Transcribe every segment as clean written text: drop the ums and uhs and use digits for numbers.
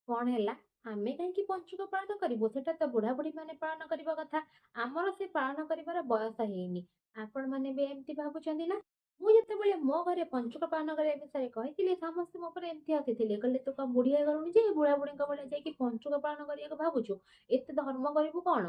କଣ ହେଲା? ଆମେ କାହିଁକି ପଞ୍ଚୁକ ପାଳନ କରିବୁ? ସେଟା ତ ବୁଢା ବୁଢୀ ମାନେ ପାଳନ କରିବା କଥା, ଆମର ସେ ପାଳନ କରିବାର ବୟସ ହେଇନି। ଆପଣମାନେ ବି ଏମିତି ଭାବୁଛନ୍ତି ନା? ମୁଁ ଯେତେବେଳେ ମୋ ଘରେ ପଞ୍ଚୁକ ପାଳନ କରିବା ବିଷୟରେ କହିଥିଲି, ସମସ୍ତେ ମୋ ଉପରେ ଏମିତି ହସିଥିଲେ। କହିଲେ, ତୁ କଣ ବୁଢୀ ହେଇଗଲୁଣି ଯେ ବୁଢା ବୁଢୀଙ୍କ ଭଳିଆ ଯାଇକି ପଞ୍ଚୁକ ପାଳନ କରିବାକୁ ଭାବୁଛୁ? ଏତେ ଧର୍ମ କରିବୁ କଣ?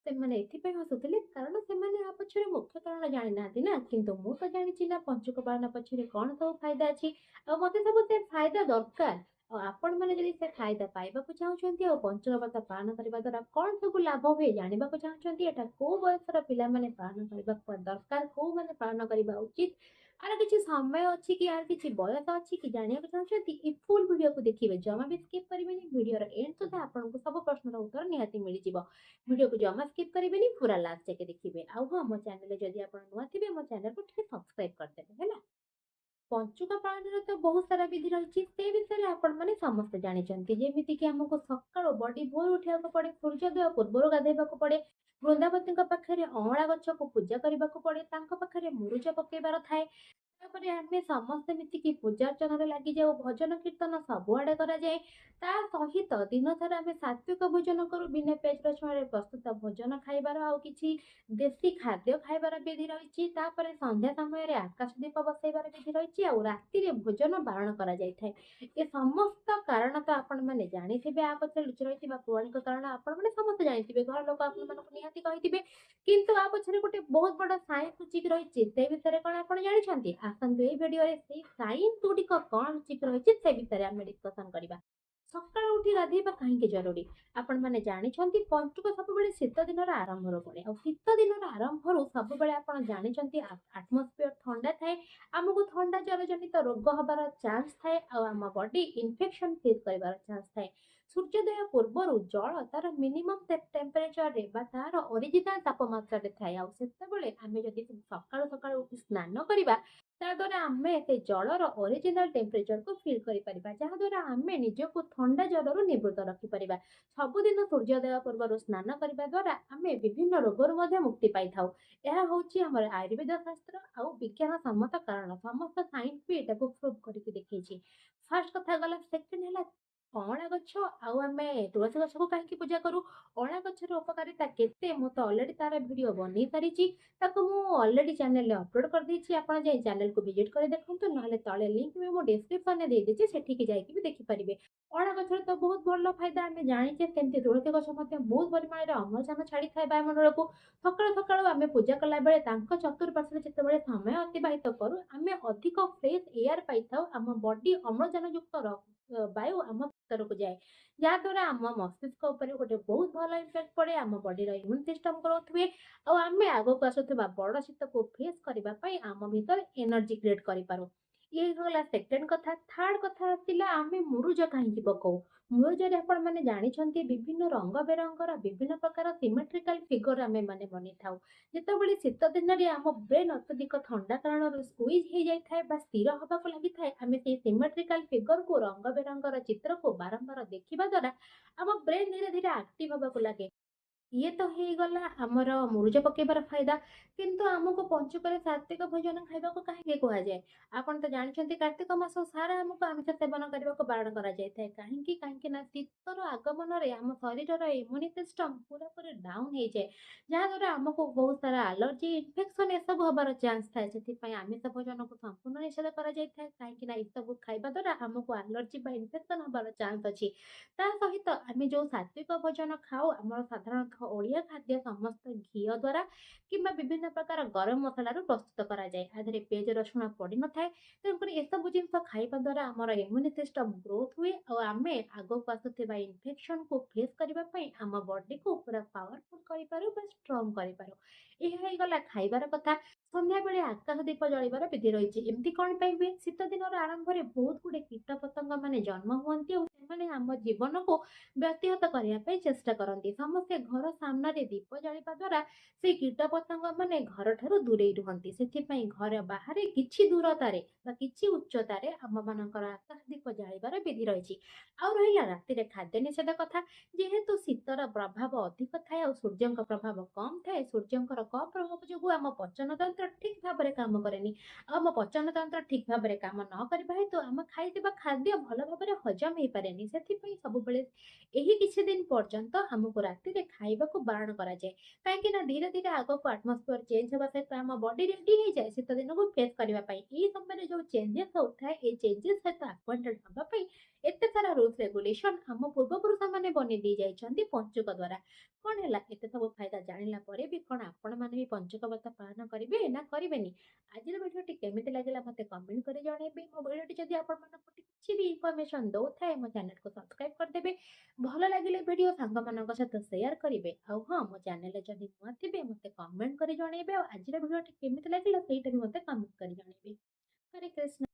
ସେମାନେ ଏଥିପାଇଁ ହସୁଥିଲେ କାରଣ ସେମାନେ ଆ ପଛରେ ମୁଖ୍ୟ କାରଣ ଜାଣିନାହାନ୍ତି ନା। କିନ୍ତୁ ମୁଁ ତ ଜାଣିଛି ନା ପଞ୍ଚୁକ ପାଳନ ପଛରେ କଣ ସବୁ ଫାଇଦା ଅଛି, ଆଉ ମତେ ସବୁ ସେ ଫାଇଦା ଦରକାର। ଆଉ ଆପଣମାନେ ଯଦି ସେ ଫାଇଦା ପାଇବାକୁ ଚାହୁଁଛନ୍ତି ଆଉ ପଞ୍ଚୁକ ବ୍ରତ ପାଳନ କରିବା ଦ୍ୱାରା କଣ ସବୁ ଲାଭ ହୁଏ ଜାଣିବାକୁ ଚାହୁଁଛନ୍ତି, ଏଟା କୋଉ ବୟସର ପିଲାମାନେ ପାଳନ କରିବା ଦରକାର, କୋଉମାନେ ପାଳନ କରିବା ଉଚିତ, ଆର କିଛି ସମୟ ଅଛି କି, ଆର କିଛି ବୟସ ଅଛି କି ଜାଣିବାକୁ ଚାହୁଁଛନ୍ତି, ଏ ଫୁଲ୍ ଭିଡିଓକୁ ଦେଖିବେ, ଜମା ବି ସ୍କିପ୍ କରିବେନି। ଭିଡିଓର ଏଣ୍ଡ ସୁଦ୍ଧା ଆପଣଙ୍କୁ ସବୁ ପ୍ରଶ୍ନର ଉତ୍ତର ନିହାତି ମିଳିଯିବ। ଭିଡିଓକୁ ଜମା ସ୍କିପ୍ କରିବେନି, ପୁରା ଲାଷ୍ଟ ଯାକେ ଦେଖିବେ। ଆଉ ହଁ, ମୋ ଚ୍ୟାନେଲରେ ଯଦି ଆପଣ ନୂଆ ଥିବେ, ମୋ ଚ୍ୟାନେଲକୁ ଟିକେ ସବସ୍କ୍ରାଇବ କରିଦେବେ। ହେଲା, ପଞ୍ଚୁକ ପାଳନର ତ ବହୁତ ସାରା ବିଧି ରହିଛି, ସେ ବିଷୟରେ ଆପଣମାନେ ସମସ୍ତେ ଜାଣିଛନ୍ତି। ଯେମିତିକି ଆମକୁ ସକାଳୁ ବଡି ଭୋର ଉଠିବାକୁ ପଡେ, ସୂର୍ଯ୍ୟୋଦୟ ପୂର୍ବରୁ ଗାଧେଇବାକୁ ପଡେ, ବୃନ୍ଦାବତୀଙ୍କ ପାଖରେ ଅଁଳା ଗଛକୁ ପୂଜା କରିବାକୁ ପଡେ, ତାଙ୍କ ପାଖରେ ମୁରୁଜ ପକେଇବାର ଥାଏ। ତାପରେ ଆମେ ସମସ୍ତେ ମିଶିକି ପୂଜା ଅର୍ଚ୍ଚନାରେ ଲାଗିଯାଉ, ଭଜନ କୀର୍ତ୍ତନ ସବୁଆଡେ କରାଯାଏ। ତା ସହିତ ଦିନ ସାରା ଆମେ ସାତ୍ವಿକ ଭୋଜନ କରୁ, ବିନା ପିଆଜ ରସୁଣରେ ପ୍ରସ୍ତୁତ ଭୋଜନ ଖାଇବାର ଆଉ କିଛି ଦେଶୀ ଖାଦ୍ୟ ଖାଇବାର ବିଧି ରହିଛି। ତାପରେ ସନ୍ଧ୍ୟା ସମୟରେ ଆକାଶ ଦୀପ ବସେଇବାର ବିଧି ରହିଛି, ଆଉ ରାତିରେ ଭୋଜନ ବାରଣ କରାଯାଇଥାଏ। ଏ ସମସ୍ତ କାରଣ ତ ଆପଣମାନେ ଜାଣିଥିବେ। ଆ ପଛରେ ଲୁଚି ରହିଥିବା ପୌରାଣିକ କାରଣ ଆପଣମାନେ ସମସ୍ତେ ଜାଣିଥିବେ, ଘର ଲୋକ ଆପଣମାନଙ୍କୁ ନିହାତି କହିଥିବେ। କିନ୍ତୁ ଆ ପଛରେ ଗୋଟେ ବହୁତ ବଡ ସାଇନ୍ସ ଲୁଚିକି ରହିଛି, ସେ ବିଷୟରେ କଣ ଆପଣ ଜାଣିଛନ୍ତି? ଆସନ୍ତୁ ଏଇ ଭିଡିଓରେ ସେଇ ସାଇନ୍ସ ଗୁଡିକ କଣ ଲୁଚିକି ରହିଛି ସେ ବିଷୟରେ ଆମେ ଡିସ୍କସନ କରିବା। ସକାଳୁ ଉଠି ଗାଧେଇବା କାହିଁକି ଜରୁରୀ? ଆପଣମାନେ ଜାଣିଛନ୍ତି ପଞ୍ଚୁକ ସବୁବେଳେ ଶୀତ ଦିନର ଆରମ୍ଭରୁ ପଡେ, ଆଉ ଶୀତ ଦିନର ଆରମ୍ଭରୁ ସବୁବେଳେ ଆପଣ ଜାଣିଛନ୍ତି ଆଟମୋସ୍ଫିୟର ଥଣ୍ଡା ଥାଏ, ଆମକୁ ଥଣ୍ଡା ଜ୍ୱର ଜନିତ ରୋଗ ହବାର ଚାନ୍ସ ଥାଏ, ଆଉ ଆମ ବଡି ଇନଫେକ୍ସନ ଫେସ୍ କରିବାର ଚାନ୍ସ ଥାଏ। ସୂର୍ଯ୍ୟୋଦୟ ପୂର୍ବରୁ ଜଳ ତାର ମିନିମମ୍ ଟେମ୍ପରେଚରରେ ବା ତାର ଅରିଜିନାଲ ତାପମାତ୍ରାରେ ଥାଏ, ଆଉ ସେତେବେଳେ ଆମେ ଯଦି ସକାଳୁ ସକାଳୁ ଉଠି ସ୍ନାନ କରିବା, ତା ଦ୍ୱାରା ଆମେ ସେ ଜଳର ଅରିଜିନାଲ ଟେମ୍ପରେଚରକୁ ଫିଲ୍ କରିପାରିବା, ଯାହାଦ୍ୱାରା ଆମେ ନିଜକୁ ଥଣ୍ଡା ଜ୍ୱରରୁ ନିବୃତ୍ତ ରଖିପାରିବା। ସବୁଦିନ ସୂର୍ଯ୍ୟୋଦୟ ପୂର୍ବରୁ ସ୍ନାନ କରିବା ଦ୍ୱାରା ଆମେ ବିଭିନ୍ନ ରୋଗରୁ ମଧ୍ୟ ମୁକ୍ତି ପାଇଥାଉ। ଏହା ହଉଛି ଆମର ଆୟୁର୍ବେଦ ଶାସ୍ତ୍ର ଆଉ ବିଜ୍ଞାନ ସମ୍ମତ କାରଣ। ସମସ୍ତ ସାଇନ୍ସ ବି ଏଟାକୁ ପ୍ରୁଭ୍ କରିକି ଦେଖେଇଛି। ଫାର୍ଷ୍ଟ କଥା ଗଲା। ସେକେଣ୍ଡ ହେଲା ଅଁଳା ଗଛ ଆଉ ଆମେ ତୁଳସୀ ଗଛକୁ କାହିଁକି ପୂଜା କରୁ? ଅଁଳା ଗଛର ଉପକାରିତା କେତେ, ମୁଁ ତ ଅଲରେଡି ତାର ଭିଡିଓ ବନେଇ ସାରିଛି, ତାକୁ ମୁଁ ଅଲରେଡି ଚ୍ୟାନେଲରେ ଅପଲୋଡ କରିଦେଇଛି। ଆପଣ ଯାଇ ଚ୍ୟାନେଲକୁ ଭିଜିଟ୍ କରି ଦେଖନ୍ତୁ, ନହେଲେ ତଳେ ଲିଙ୍କ ବି ମୁଁ ଡିସ୍କ୍ରିପସନରେ ଦେଇଦେଇଛି, ସେଠିକି ଯାଇକି ବି ଦେଖିପାରିବେ। ଅଁଳା ଗଛର ତ ବହୁତ ଭଲ ଫାଇଦା ଆମେ ଜାଣିଛେ, ସେମିତି ତୁଳସୀ ଗଛ ମଧ୍ୟ ବହୁତ ପରିମାଣରେ ଅମ୍ଳଜାନ ଛାଡିଥାଏ ବାୟୁମଣ୍ଡଳକୁ। ସକାଳୁ ସକାଳୁ ଆମେ ପୂଜା କଲା ବେଳେ ତାଙ୍କ ଚତୁଃପାର୍ଶ୍ୱରେ ଯେତେବେଳେ ସମୟ ଅତିବାହିତ କରୁ, ଆମେ ଅଧିକ ଫ୍ରେଶ ଏୟାର ପାଇଥାଉ। ଆମ ବଡି ଅମ୍ଳଜାନ ଯୁକ୍ତ ବାୟୁ ଆମ ଭିତରକୁ ଯାଏ, ଯାହାଦ୍ୱାରା ଆମ ମସ୍ତିଷ୍କ ଉପରେ ଗୋଟେ ବହୁତ ଭଲ ଇମ୍ପାକ୍ଟ ପଡେ, ଆମ ବଡିର ଇମ୍ୟୁନ ସିଷ୍ଟମ ଗ୍ରୋଥ ହୁଏ, ଆଉ ଆମେ ଆଗକୁ ଆସୁଥିବା ବଡ ଶୀତକୁ ଫେସ୍ କରିବା ପାଇଁ ଆମ ଭିତରେ ଏନର୍ଜି କ୍ରିଏଟ କରିପାରୁ। ଇଏ ହେଇଗଲା ସେକେଣ୍ଡ କଥା। ଥାର୍ଡ କଥା ଆସିଲା, ଆମେ ମୁରୁଜ କାହିଁକି ପକଉ? ମୁରୁଜରେ ଆପଣମାନେ ଜାଣିଛନ୍ତି ବିଭିନ୍ନ ରଙ୍ଗ ବେରଙ୍ଗର ବିଭିନ୍ନ ପ୍ରକାର ସିମେଟ୍ରିକାଲ ଫିଗର ଆମେ ମାନେ ବନେଇଥାଉ। ଯେତେବେଳେ ଶୀତ ଦିନରେ ଆମ ବ୍ରେନ୍ ଅତ୍ୟଧିକ ଥଣ୍ଡା କାରଣରୁ ସ୍କୁଇଜ୍ ହେଇଯାଇଥାଏ ବା ସ୍ଥିର ହବାକୁ ଲାଗିଥାଏ, ଆମେ ସେଇ ସିମେଟ୍ରିକାଲ ଫିଗରକୁ, ରଙ୍ଗ ବେରଙ୍ଗର ଚିତ୍ରକୁ ବାରମ୍ବାର ଦେଖିବା ଦ୍ୱାରା ଆମ ବ୍ରେନ୍ ଧୀରେ ଧୀରେ ଆକ୍ଟିଭ ହବାକୁ ଲାଗେ। ଇଏ ତ ହେଇଗଲା ଆମର ମୁରୁଜ ପକେଇବାର ଫାଇଦା। କିନ୍ତୁ ଆମକୁ ପଞ୍ଚୁକରେ ସାତ୍ବିକ ଭୋଜନ ଖାଇବାକୁ କାହିଁକି କୁହାଯାଏ? ଆପଣ ତ ଜାଣିଛନ୍ତି କାର୍ତ୍ତିକ ମାସ ସାରା ଆମକୁ ଆମିଷ ସେବନ କରିବାକୁ ବାରଣ କରାଯାଇଥାଏ। କାହିଁକି? କାହିଁକି ନା ଶୀତର ଆଗମନରେ ଆମ ଶରୀରର ଇମ୍ୟୁନି ସିଷ୍ଟମ ପୁରାପୁରି ଡାଉନ ହେଇଯାଏ, ଯାହାଦ୍ୱାରା ଆମକୁ ବହୁତ ସାରା ଆଲର୍ଜି, ଇନଫେକ୍ସନ ଏସବୁ ହବାର ଚାନ୍ସ ଥାଏ। ସେଥିପାଇଁ ଆମିଷ ଭୋଜନକୁ ସମ୍ପୂର୍ଣ୍ଣ ନିଷେଧ କରାଯାଇଥାଏ, କାହିଁକି ନା ଏସବୁ ଖାଇବା ଦ୍ୱାରା ଆମକୁ ଆଲର୍ଜି ବା ଇନଫେକ୍ସନ ହବାର ଚାନ୍ସ ଅଛି। ତା ସହିତ ଆମେ ଯୋଉ ସାତ୍ବିକ ଭୋଜନ ଖାଉ, ଆମର ସାଧାରଣତଃ ଓଡ଼ିଆ ଖାଦ୍ୟ ସମସ୍ତ ଘିଅ ଦ୍ୱାରା କିମ୍ବା ବିଭିନ୍ନ ପ୍ରକାର ଗରମ ମସଲାରୁ ପ୍ରସ୍ତୁତ କରାଯାଏ, ଆ ଦେହରେ ପିଆଜ ରସୁଣ ପଡିନଥାଏ। ତେଣୁକରି ଏସବୁ ଜିନିଷ ଖାଇବା ଦ୍ୱାରା ଆମର ଇମ୍ୟୁନି ସିଷ୍ଟମ ଗ୍ରୋଥ ହୁଏ, ଆଉ ଆମେ ଆଗକୁ ଆସୁଥିବା ଇନଫେକ୍ସନକୁ ଫେସ୍ କରିବା ପାଇଁ ଆମ ବଡିକୁ ପୁରା ପାୱାରଫୁଲ କରିପାରୁ ବା ଷ୍ଟ୍ରଙ୍ଗ କରିପାରୁ। ଏହା ହେଇଗଲା ଖାଇବାର କଥା। ସନ୍ଧ୍ୟାବେଳେ ଆକାଶ ଦୀପ ଜଳିବାର ବିଧି ରହିଛି। ଏମିତି କଣ ପାଇଁ ହୁଏ? ଶୀତ ଦିନର ଆରମ୍ଭରେ ବହୁତ ଗୁଡେ କୀଟ ପତଙ୍ଗ ମାନେ ଜନ୍ମ ହୁଅନ୍ତି, ଆଉ ସେମାନେ ଆମ ଜୀବନକୁ ବ୍ୟତିହତ କରିବା ପାଇଁ ଚେଷ୍ଟା କରନ୍ତି। ସମସ୍ତେ ଘର ସାମ୍ନାରେ ଦୀପ ଜାଳିବା ଦ୍ୱାରା ସେଇ କୀଟ ପତଙ୍ଗ ମାନେ ଘରଠାରୁ ଦୂରେଇ ରୁହନ୍ତି। ସେଥିପାଇଁ ଘର ବାହାରେ କିଛି ଦୂରତାରେ ବା କିଛି ଉଚ୍ଚତାରେ ଆମ ମାନଙ୍କର ଆକାଶ ଦୀପ ଜାଳିବାର ବିଧି ରହିଛି। ଆଉ ରହିଲା ରାତିରେ ଖାଦ୍ୟ ନିଷେଧ କଥା। ଯେହେତୁ ଶୀତର ପ୍ରଭାବ ଅଧିକ ଥାଏ ଆଉ ସୂର୍ଯ୍ୟଙ୍କ ପ୍ରଭାବ କମ ଥାଏ, ସୂର୍ଯ୍ୟଙ୍କର କମ ପ୍ରଭାବ ଯୋଗୁଁ ଆମ ପଚନ ତନ୍ତ୍ର ଠିକ ଭାବରେ କାମ କରେନି, ଆଉ ଆମ ପଚନ ତନ୍ତ୍ର ଠିକ ଭାବରେ କାମ ନ କରିବା ହେତୁ ଆମ ଖାଇଥିବା ଖାଦ୍ୟ ଭଲ ଭାବରେ ହଜମ ହେଇପାରେନି। ସେଥିପାଇଁ ସବୁବେଳେ ଏହି କିଛି ଦିନ ପର୍ଯ୍ୟନ୍ତ ଆମକୁ ରାତିରେ ଖାଇବାକୁ ବାରଣ କରାଯାଏ। କାହିଁକି ନା ଧୀରେ ଧୀରେ ଆଗକୁ ଆଟମସ୍ଫିୟର ଚେଞ୍ଜ ହେବା ସହିତ ଆମ ବଡି ରେଡି ହେଇଯାଏ ଶୀତ ଦିନକୁ ଫେସ୍ କରିବା ପାଇଁ। ଏଇ ସମୟରେ ଯୋଉ ଚେଞ୍ଜେସ୍ ହଉଥାଏ, ଏଇ ଚେଞ୍ଜେସ୍ ସହିତ ଆକ୍ୱାଣ୍ଟେଡ୍ ହବା ପାଇଁ ଏତେ ସାରା ରୁଲ୍ସ ରେଗୁଲେସନ ଆମ ପୂର୍ବପୁରୁଷମାନେ ବନେଇ ଦେଇ ଯାଇଛନ୍ତି ପଞ୍ଚୁକ ଦ୍ୱାରା। କଣ ହେଲା, ଏତେ ସବୁ ଫାଇଦା ଜାଣିଲା ପରେ ବି କଣ ଆପଣମାନେ ବି ପଞ୍ଚୁକ ବ୍ରତ ପାଳନ କରିବେ ନା କରିବେନି? ଆଜିର ଭିଡ଼ିଓଟି କେମିତି ଲାଗିଲା ମୋତେ କମେଣ୍ଟ କରି ଜଣେଇବେ। ମୋ ଭିଡ଼ିଓଟି ଯଦି ଆପଣମାନଙ୍କୁ କିଛି ବି ଇନଫର୍ମେସନ ଦଉଥାଏ, ମୋ ଚ୍ୟାନେଲକୁ ସବସ୍କ୍ରାଇବ କରିଦେବେ। ଭଲ ଲାଗିଲେ ଭିଡ଼ିଓ ସାଙ୍ଗମାନଙ୍କ ସହିତ ସେୟାର କରିବେ। ଆଉ ହଁ, ମୋ ଚ୍ୟାନେଲରେ ଯଦି ନୂଆ ଥିବେ ମୋତେ କମେଣ୍ଟ କରି ଜଣେଇବେ, ଆଉ ଆଜିର ଭିଡ଼ିଓଟି କେମିତି ଲାଗିଲା ସେଇଟା ବି ମୋତେ କମେଣ୍ଟ କରି ଜଣେଇବେ। ହରେ କୃଷ୍ଣ।